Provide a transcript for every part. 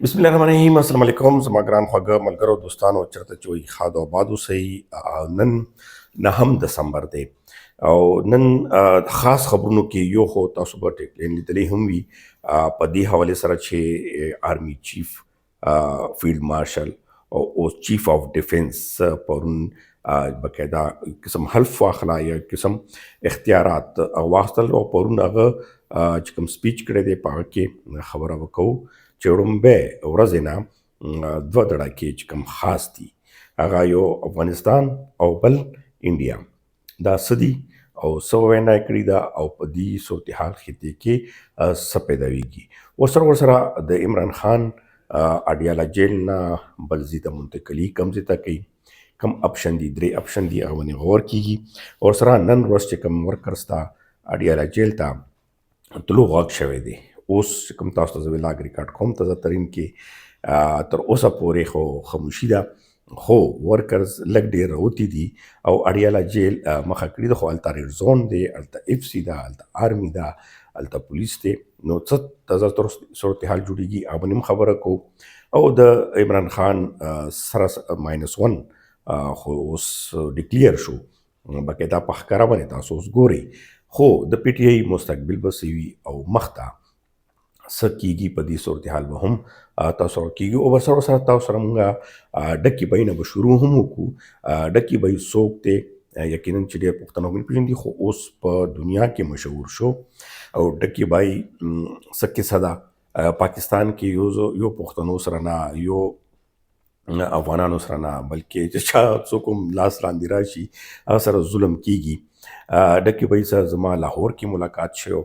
بسم الله الرحمن الرحیم. السلام علیکم زما ګران خواږه ملګرو، دوستانو، چرته چې وي ښاد او آباد اوسئ. نن 9 دسمبر دی او نن خاص خبرونو کې یو خو تاسو به ټیکلین لیدلی هم وي په دې حواله سره چې آرمي چیف، فیلډ مارشل او اوس چیف آف ډیفنس پرون باقاعده قسم حلف واخلا یا قسم اختیارات واخستل او پرون هغه چې کوم سپیچ کړی دی، په هغه کې خبره وکړو چې ړومبی ورځې نه دوه دړکې چې کوم خاص دي، هغه یو افغانستان او بل انډیا. دا څه دي او څه وینا کړې ده او په دې صورتحال خطې کې څه پیداویږي؟ ورسره د عمران خان اډیالا جیل نه بل ځای ته منتقلي کوم ځای ته کوي، کوم اپشن دي، درې اپشن دي، هغه باندې غور کیږي. ورسره نن ورځ چې کوم ورکرز ته اډیالا جیل ته تلو غږ شوی دی، اوس چې کوم تاسو ته زه ویلاګ ریکارډ کوم، تازه ترین کې تر اوسه پورې خو خاموشي ده، خو ورکرز لږ ډېر راوتي دي او اډیالا جیل مخه کړې ده. خو هلته ریډ زون دی، هلته اف سي ده، هلته آرمي ده، هلته پولیس دی. نو څه تازه تر صورتحال جوړیږي، هغه باندې هم خبره کوو. او د عمران خان سره -1 خو اوس ډیکلیر شو، باقاعده په ښکاره باندې تاسو اوس ګورئ. خو د پي ټي آی مستقبل به څه وي او مخته څه کیږي، په دې صورتحال به هم تاسو سره کیږي. او ورسره سره تاسو سره مونږه ډکې بای نه به شروع هم وکړو. ډکې بای څوک دی؟ یقینا چې ډېر پښتنو نه پېژندي، خو اوس په دنیا کې مشهور شو. او ډکې بای څه کیسه ده؟ پاکستان کې یو پښتنو سره نه، یو افغانانو سره نه، بلکې چې چا څوک هم لاس لاندې راشي، هغه سره ظلم کیږي. ډکې بای سره زما لاهور کې ملاقات شو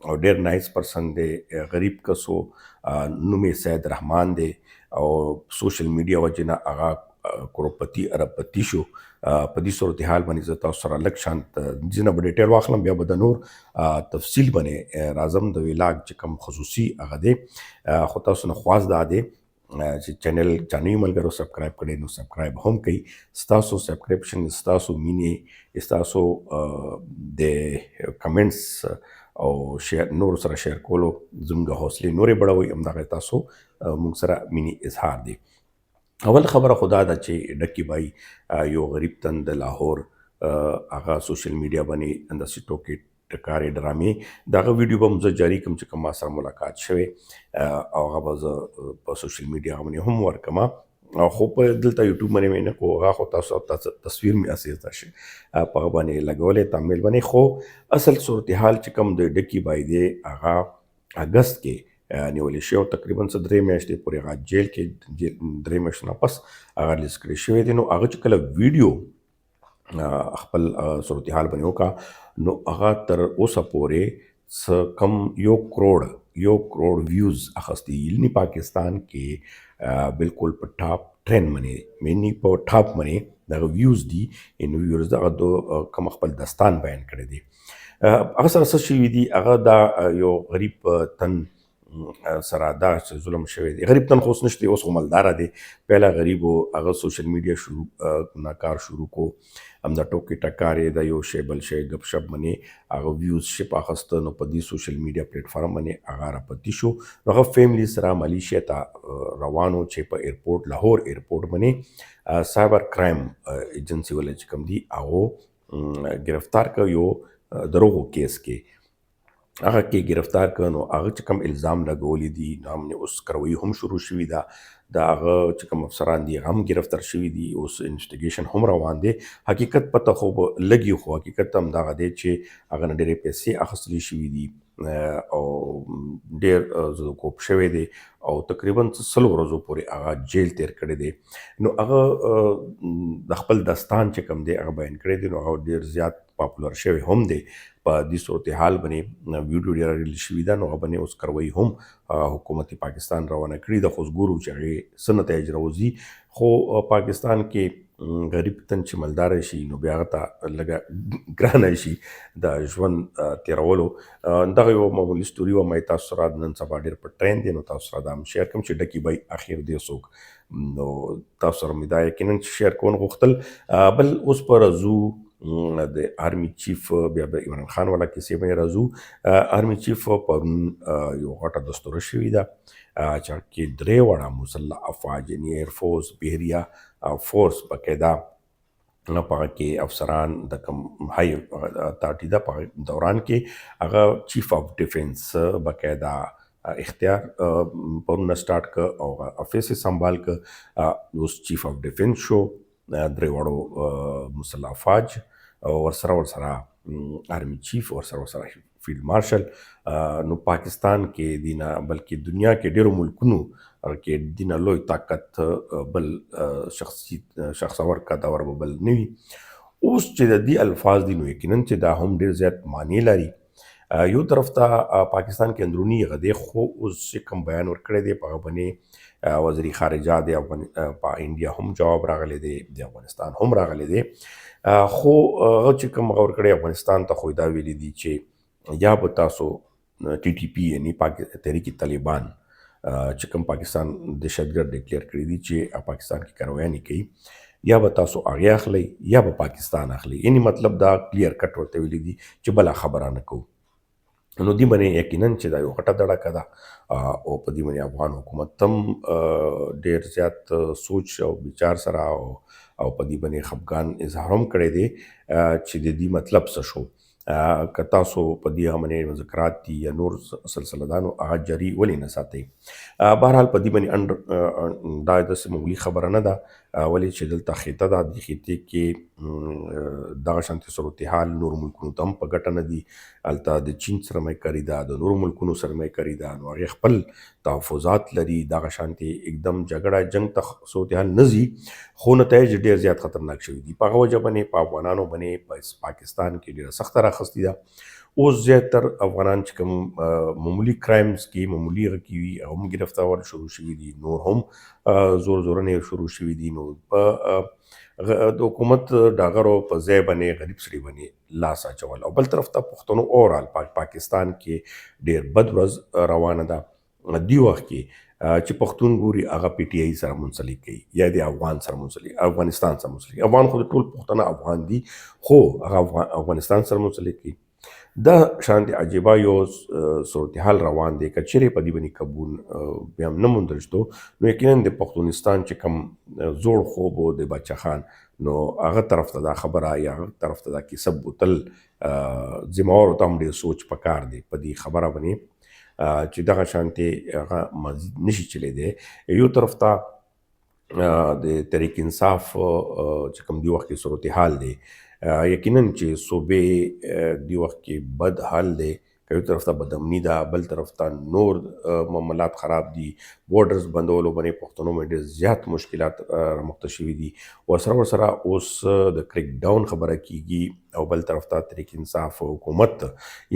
او ډېر نایس پرسن دی، غریب کس و، نوم یې سید رحمان دی او سوشل میډیا وجې نه هغه کروڑپتی اربپتی شو. په دې صورتحال باندې زه تاسو سره لږ شان ځینه به ډیټیل واخلم، بیا به د نور تفصیل باندې راځم. د ویلاګ چې کوم خصوصي هغه دی، خو تاسو نه خواست دا دی چې چینل چا نوي ملګرو سبسکرایب کړئ نو سبسکرایب هم کړئ. ستاسو سبسکرپشن، ستاسو مینې، ستاسو د کمنټس او شیر نور سره شیر کولو زموږ حوصلې نورې بړوي. همدغه تاسو موږ سره مینې اظهار دی. اول خبره خو دا ده چې ډکی بای یو غریب تن د لاهور، هغه سوشل میډیا باندې انداسې ټوکې ټکارې ډرامې، دغه ویډیو به هم زه جاري کوم چې کوم ما سره ملاقات شوی او هغه به زه په سوشل میډیا باندې هم ورکم. خو په دلته یوټیوب باندې مې نه کو. هغه خو تاسو تصویر مې اسې تاسو په هغه باندې لګولې تامل باندې. خو اصل صورتحال چې کوم د ډکی بای دی، هغه اگست کې نیول شوی او تقریبا څه 3 میاشتې پورې هغه جیل کې، 3 میاشتې نه پس هغه ریلیز کړی شوی دی. نو هغه چې کله ویډیو خپل صورتحال باندې وکا، نو هغه تر اوسه پورې څه کم 1 کروڑ ویوز اخستي. یعنی پاکستان کې بالکل په ټاپ 10 باندې، یعنی په ټاپ باندې دغه ویوز دي. ان ویورز دغه دو کوم خپل داستان بیان کړی دی، هغه سره څه شوي دي، هغه دا یو غریب تن سره دا ظلم شوی دی. غریب تن خو اوس نشته، اوس خو مالدار دی، پهله غریب و. هغه سوشل میډیا شروع ناکار شروع کو، هم د ټوکې ټکارې د یو شی بل شی ګپ شپ باندې هغه ویوز شپ اخسته. نو په دې سوشل میډیا پلیټ فارم باندې هغه راپتی شو. نو هغه فیملی سره ملیشیا ته روانو چې په ایرپورټ، لاهور ایرپورټ باندې سایبر کرایم ایجنسی ولا چې کوم دي، هغه گرفتار کړ. یو دروغو کیس کې هغه کې گرفتار کړ. نو هغه چې کوم الزام لګولې دي، نو هم اوس کاروایی هم شروع شوې ده. د هغه چې کوم افسران دي، هغه هم گرفتار شوي دي. اوس انویسټیګیشن هم روان دی. حقیقت پته خو به لګي، خو حقیقت هم دغه دی چې هغه نه ډېرې پیسې اخیستل شوي دي او ډېر زدوکوب شوی دی او تقریبا 100 ورځو پورې هغه جیل تیر کړی دی. نو هغه د خپل داستان چې کوم دی، هغه بیان کړی دی. نو هغه ډېر زیات پاپولر شوی هم دی. په دې صورتحال باندې ویډیو ډېره ریلیز شوې ده. نو هغه باندې اوس کاروایی هم حکومت پاکستان روانه کړې ده. خو اوس ګورو چې هغې څه نتایج راوځي. خو پاکستان کې غریب تن چې مالدار شي، نو بیا هغه ته لږه ګرانه شي د ژوند تیرولو. دغه یو معمولي ستوري وه، ما تاسو سره نن سبا ډېر په ټرین دی، نو تاسو سره دا هم شیر کوم چې ډکی بای اخر دی څوک. نو تاسو سره مې دا یقینا چې شیر کول غوښتل. بل اوس پر راځو. د آرمي چیف بیا به عمران خان والا کیسې باندې راځو. آرمي چیف پرون یو غټه دستوره شوې ده چې کې درې واړه مسلح افواج، یعنی ایر فورس، بحریه فورس، باقاعده په هغه کې افسران د کوم های اتارټي ده، په دوران کې هغه چیف اف ډیفنس باقاعده اختیار پرون سٹارټ ک او افیس سنبال ک. اوس چیف اف ډیفنس شو، درې واړو مسلح افواج او ورسره آرمي چیف، ورسره فیلډ مارشل. نو پاکستان کې دینه بلکې دنیا کې ډیرو ملکونو کې دینه لوی طاقت بل شخصي شخصور قدور به بل نه وي. اوس چې د دې الفاظ دي، نو یقینا چې دا هم ډیر زیات معنی لري. یو طرف ته پاکستان کې اندروني غدې، خو اوس چې کوم بیان ورکړی دی په هغه باندې وزیر خارجه د افغان په انډیا هم جواب راغلی دی، د افغانستان هم راغلی دی. خو هغه چې کوم غور کړی افغانستان ته، خو دا ویلي دي چې یا به تاسو ټي ټي پي، یعنی تحریک طالبان چې کوم پاکستان دهشتګرد ډیکلیئر کړی دي چې پاکستان کې کاروایانې کوي، یا به تاسو هغې اخلئ یا به پاکستان اخلي. یعنی مطلب دا کلیر کټ ورته ویلي دي چې بله خبره نه کوو. نو دې باندې یقینا چې دا یو غټه دړکه ده او په دې باندې افغان حکومت هم ډیر زیات سوچ او ویچار سره او په دې باندې خفګان اظهار هم کړی دی چې د دې مطلب څه شو، که تاسو په دې باندې مذاکرات دي یا نور سلسله ده نو هغه جاري ولې نه ساتئ؟ بهرحال په دې باندې دا داسې معمولي خبره نه ده، ولې چې دلته خطه ده، دې خطې کې دغه شانتې صورتحال نور ملکونو ته هم په ګټه نه دي. هلته د چین سرمایه کاري ده، د نورو ملکونو سرمایه کاري ده، نو هغې خپل تحفظات لري. دغه شانتې اکدم جګړه جنګ ته صورتحال نه ځي، خو نتایج ډېر زیات خطرناک شوي دي. په هغه وجه باندې په افغانانو باندې په پاکستان کې ډېره سخته راخستې ده. اوس زیاتر افغانان چې کوم معمولي کرایمز کې معمولي هغه کې وي، هغه هم ګرفتارول شروع شوي دي، نور هم زور زورنې شروع شوي دي. نو په د حکومت ډاغرو په ځای باندې غریب سړي باندې لاس اچول. او بل طرف ته پښتنو اورال پاکستان کې ډېر بد ورځ روانه ده. دی وخت کې چې پښتون ګوري هغه پی ټی آی سره منسلک کوي یا د افغان سره منسلک، افغانستان سره منسلک. افغان خو ټول پښتانه افغان دي، خو هغه افغانستان سره منسلک کوي. دا شان د عجیبه یو صورتحال روان دی. که چیرې په دې باندې قبول بیا هم نه موندل شو، نو یقینا د پښتونستان چې کوم زوړ خوب و د باچا خان، نو هغه طرف ته دا خبره یا هغه طرف ته دا کیسه بوتل. ذمهوارو ته هم ډېر سوچ پکار دی په دې خبره باندې چې دغه شانتې هغه مزید نشي چلیدی. یو طرف ته د تحریک انصاف چې کوم دی وخت کې صورتحال دی، یقینا چې صوبې دی وخت کې بد حال دی. که یو طرف ته بدامني ده، بل طرف ته نور معاملات خراب دي، بورډرز بندولو باندې پښتنو باندې ډېر زیات مشکلات رامخته شوي دي. ورسره اوس د کریک ډاون خبره کیږي او بل طرف ته تحریک انصاف حکومت،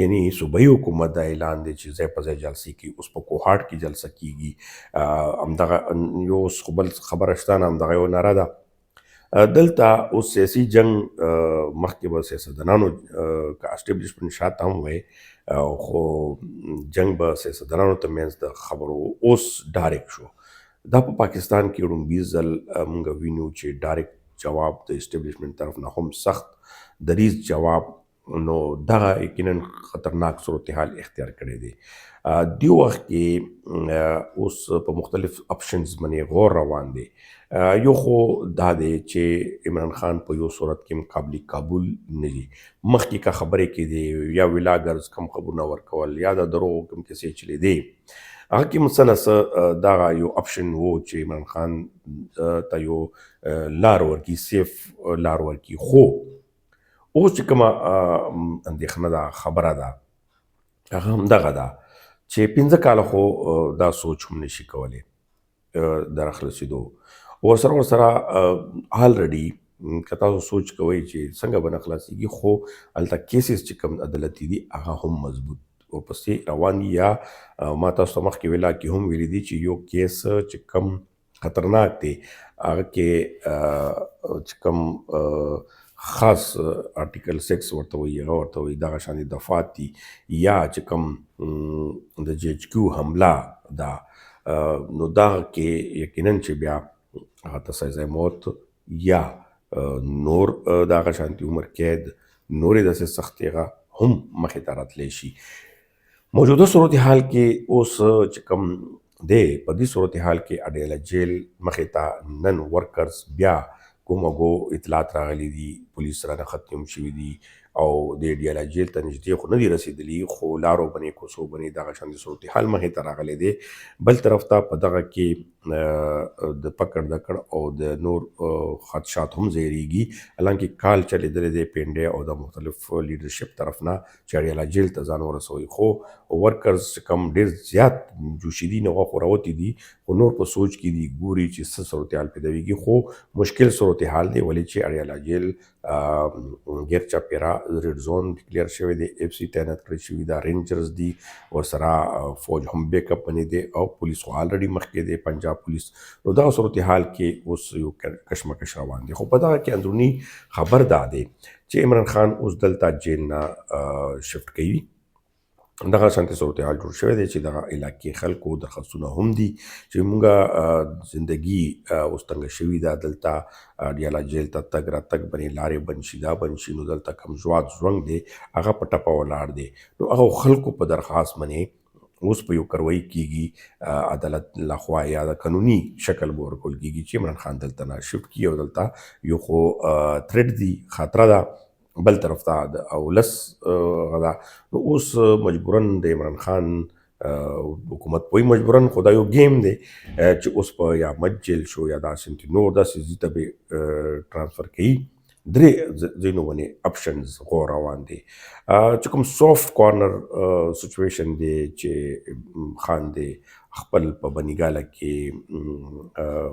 یعنی صوبایي حکومت دا اعلان دی چې ځای په ځای جلسې کوي. اوس په کوهاټ کې جلسه کیږي. همدغه یو اوس خو بل خبره شته نه، همدغه یو ناره ده. دلته اوس سیاسي جنگ مخکې به سیاستدانانو که اسټبلشمنټ شاته هم وای، خو جنگ به سیاستدانانو ترمنځ د خبرو، اوس ډایرکټ شو. دا په پاکستان کې ړومبي ځل مونږ وینو چې ډایرکټ جواب د اسټبلشمنټ طرف نه هم سخت دریز جواب. نو دغه یقینا خطرناک صورتحال اختیار کړی دی. دی وخت کې اوس په مختلف اپشنز باندې غور روان دی. یو خو دا دی چې عمران خان په یو صورت کې قابل قبول نه دي. مخکې که خبرې کېدې یا ویلاګرز کم خبرونه ورکول یا د دروغو کوم کیسې چلېدې، هغه کې مثلا څه دغه یو اپشن وو چې عمران خان ته یو لار ورکي، سیف لار ورکي. خو اوس چې کومه اندېښنه ده، خبره ده، هغه هم دغه ده چې 5 کاله خو دا سوچ هم نشي کولی د راخلاصېدو. ورسره آلریډي که تاسو سوچ کوئ چې څنګه به نه خلاصېږي، خو هلته کیسز چې کوم عدالتي دي هغه هم مضبوط ورپسې روان دي. یا ما تاسو ته مخکې ویلا کې هم ویلي دي چې یو کیس چې کوم خطرناک دی، هغه کې چې کوم خاص آرټیکل 6 ورته وایي، هغه ورته وایي، دغه شان دفعات دي یا چې کوم د جی ایچ کیو حمله ده، نو دغه کې یقینا چې بیا هغه ته سزا موت یا نور دغه شانتي عمر قید، نورې داسې سختې هغه هم مخې ته راتلی شي. موجوده صورتحال کې اوس چې کوم دی، په دې صورتحال کې اډیاله جیل مخې ته نن ورکرز بیا کوم ګو اطلاعات راغلي دي، پولیس را نښتي هم شوي دي او د اډیاله جیل ته نږدې خو نه دي رسېدلي، خو لارو باندې، کوڅو باندې دغه شان د صورتحال مخې ته راغلی دی. بل طرف ته په دغه کې د پکړ دکړ او د نور خدشات هم ظاهرېږي، حالانکه کال چلېدلی دی پنډی او د مختلف لیډرشپ طرف نه چې اډیاله جیل ته ځان ورسوي، خو ورکرز چې کوم ډېر زیات جوشي دي، نو هغه خو راوتي دي، خو نور په سوچ کې دي، ګوري چې څه صورتحال پیدا کېږي. خو مشکل صورتحال دی، ولې چې اډیاله جیل غیر چاپیرا ریډ زون ډیکلیئر شوی دی، اف سي تعینات کړی شوی دا، رینجرز دي ورسره، فوج هم بیک اپ باندې دی او پولیس خو الریډي مخکې دی، پنجاب پولیس. نو دغه صورتحال کې اوس یو کشمکش روان دی. خو په دغه کې اندروني خبر دا دی چې عمران خان اوس دلته جیل نه شفټ کوي. دغه شانتي صورتحال جوړ شوی دی چې دغه علاقې خلکو درخواستونه هم دي چې مونږه زندگی اوس تنګه شوې ده، دلته اډیاله جیل ته تګ راتګ باندې لارې بند شي، دا بند شي، نو دلته کم ژوند ژوند دی هغه په ټپه ولاړ دی. نو هغه خلکو په درخواست باندې اوس په یو کاروایی کیږي، عدالت لخوا یا د قانوني شکل به ورکول کیږي چې عمران خان دلته نه شفټ کړي. او دلته یو خو تھریټ دی، خطر ده، بل طرف ته د اولس غدا. نو اوس مجبورا د عمران خان حکومت پوی مجبورا، خو دا یو گیم دی چې اوس په یا مچ جیل شو یا داسې نور داسې ځای ته به ټرانسفر کوي. درې ځینو باندې اپشنز غور روان دي، چې کوم سافټ کارنر سچویشن دی چې خان دی خپل په بنیګاله کې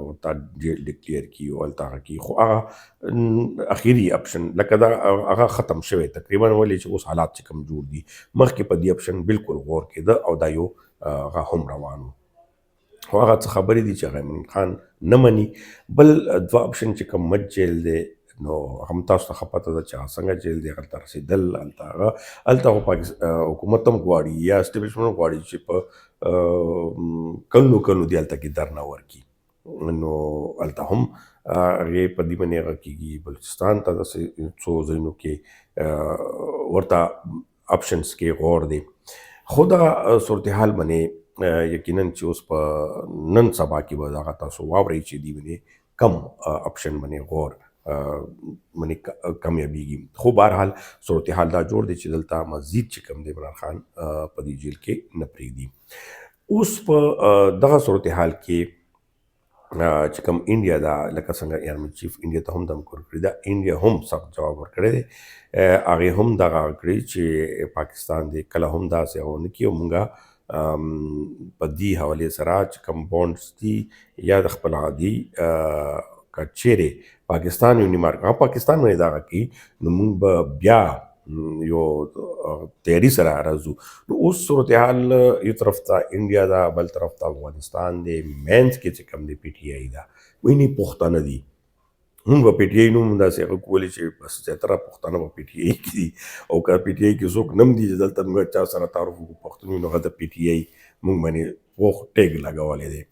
ورته جیل ډیکلیئر کی او هلته هغه کی، خو هغه اخیری اپشن لکه دا هغه ختم شوی تقریبا، ولې چې اوس حالات چې کوم جوړ دي، مخکې په دې اپشن بالکل غور کېده او دا یو هغه هم روان و، خو هغه څه خبرې دي چې هغه عمران خان نه مني. بل دوه اپشن چې کوم مچ جیل دی، نو هم تاسو ته ښه پته ده چې هغه څنګه جیل دی، هلته رسېدل، هلته هغه هلته خو پاکستان حکومت هم غواړي یا اسټبلشمنټ غواړي چې په کلونو کلونو دې هلته کې درنه ورکړي، نو هلته هم هغې په دې باندې هغه کېږي. بلوچستان ته داسې څو ځایونو کې ورته اپشنز کې غور دی. خو دغه صورتحال باندې یقینا چې اوس په نن سبا کې به دغه تاسو واورئ چې دی باندې کم اپشن باندې غور باندې کامیابیږي. خو بهرحال صورتحال دا جوړ دی چې دلته مزید چې کوم دی عمران خان په دې جیل کې نه پرېږدي. اوس په دغه صورتحال کې چې کوم انډیا دا لکه څنګه آرمي چیف انډیا ته هم دمک ورکړي دا، انډیا هم سخت جواب ورکړی دی. هغې هم دغه کړی چې پاکستان دې کله هم داسې هغه ونه کړي او مونږه په دې حوالې سره چې کوم بونډز دي یا د خپل عادي، که چیرې پاکستان یو نیمارک هغه پاکستان باندې دغه کوي، نو مونږ به بیا یو تیاری سره راځو. نو اوس صورتحال یو طرف ته انډیا ده، بل طرف ته افغانستان دی، مینځ کې چې کوم دی پي ټي آی ده، ویني پښتانه دي. مونږ به پي ټي آی نوم داسې هغه کولی چې بس زیاتره پښتانه به پي ټي آی کې دي، او که پي ټي آی کې څوک نم دي چې دلته موږ چا سره تعارف وکړو پښتون وي، نو هغه د پي ټي آی مونږ باندې پوخ ټیګ لګولی دی.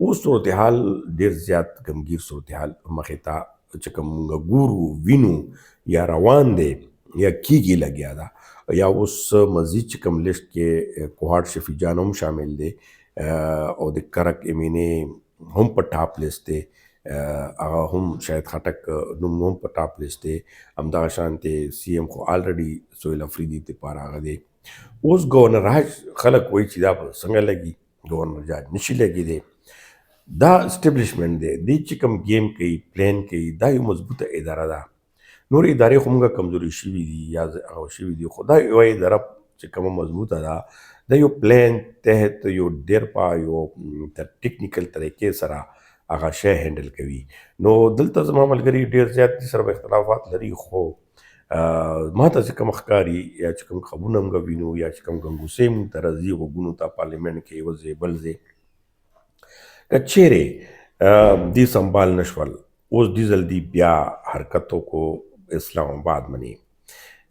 اوس صورتحال ډیر زیات ګمګیر صورتحال مخې ته چې کوم مونږ ګورو، وینو، یا روان دی یا کیږي لګیا ده. یا اوس مزید چې کوم لیست کې کوهاټ شفیع جان هم شامل دی او د کرک ایم این ای هم په ټاپ لیست دی، هغه هم شاید خټک نوم هم په ټاپ لیست دی. همدغه شان ته سی ایم خو الریډي سهیل افریدي ته پاره هغه دی. اوس ګورنر راج خلک وایي چې دا به څنګه لګي، ګورنر راج نشي لګېدی. دا اسټبلشمنټ دی، دی چې کوم گیم کوي، پلان کوي، دا یو مضبوطه اداره ده. نور ادارې خو موږ کمزوري شوي دي یا هغه شوي دي، خو دا یوه اداره چې کومه مضبوطه ده، دا یو پلان تحت یو ډېر په یو تر ټیکنیکل طریقې سره هغه شی هینډل کوي. نو دلته زما ملګري ډېر زیات دي سره به اختلافات لري، خو ما ته چې کوم ښکاري یا چې کوم خبرونه موږ وینو یا چې کوم ګنګوسې موږ ته راځي غوږونو ته پارلیمنټ کې یو ځای بل ځای، که چیرې دې سنبال نه شول، اوس دې ځل دی بیا حرکت وکړو اسلام آباد منی.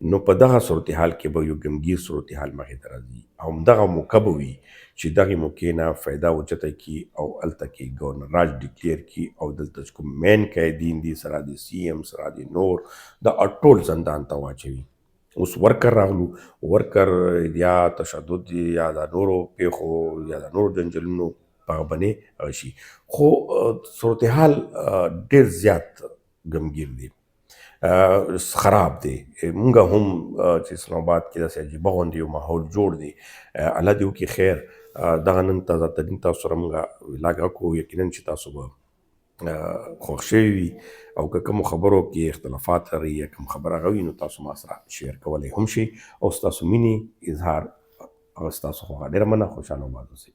نو په دغه صورتحال کې به یو ګمګیر صورتحال مخې ته راځي او همدغه موقع به وي چې دغې موقع نه فایده اوچته کړي او هلته کې ګورنر راج ډیکلیر کړي او دلته چې کوم مین قیدین دي، سره د سی ایم، سره د نور، دا ټول زندان ته واچوي. اوس ورکر راغلو، ورکر یا تشدد یا د نورو پیښو یا د نورو جنجالونو په هغه باندې هغه شي، خو صورتحال ډیر زیات ګمګیر دی، خراب دی. مونږ هم چې اسلام آباد کې داسې عجیبه غوندې یو ماحول جوړ دی. الله دې وکړي خیر. دغه نن تازه ترین تاسو سره مونږ ولاګ وکړو، یقینا چې تاسو به خوښ شوي وي او که کوم خبرو کې اختلافات لرئ یا کوم خبره هغه وي، نو تاسو ما سره شیر کولی هم شئ او ستاسو مینې اظهار او ستاسو خوښه. ډېره مننه، خوشحاله او آباد اوسئ.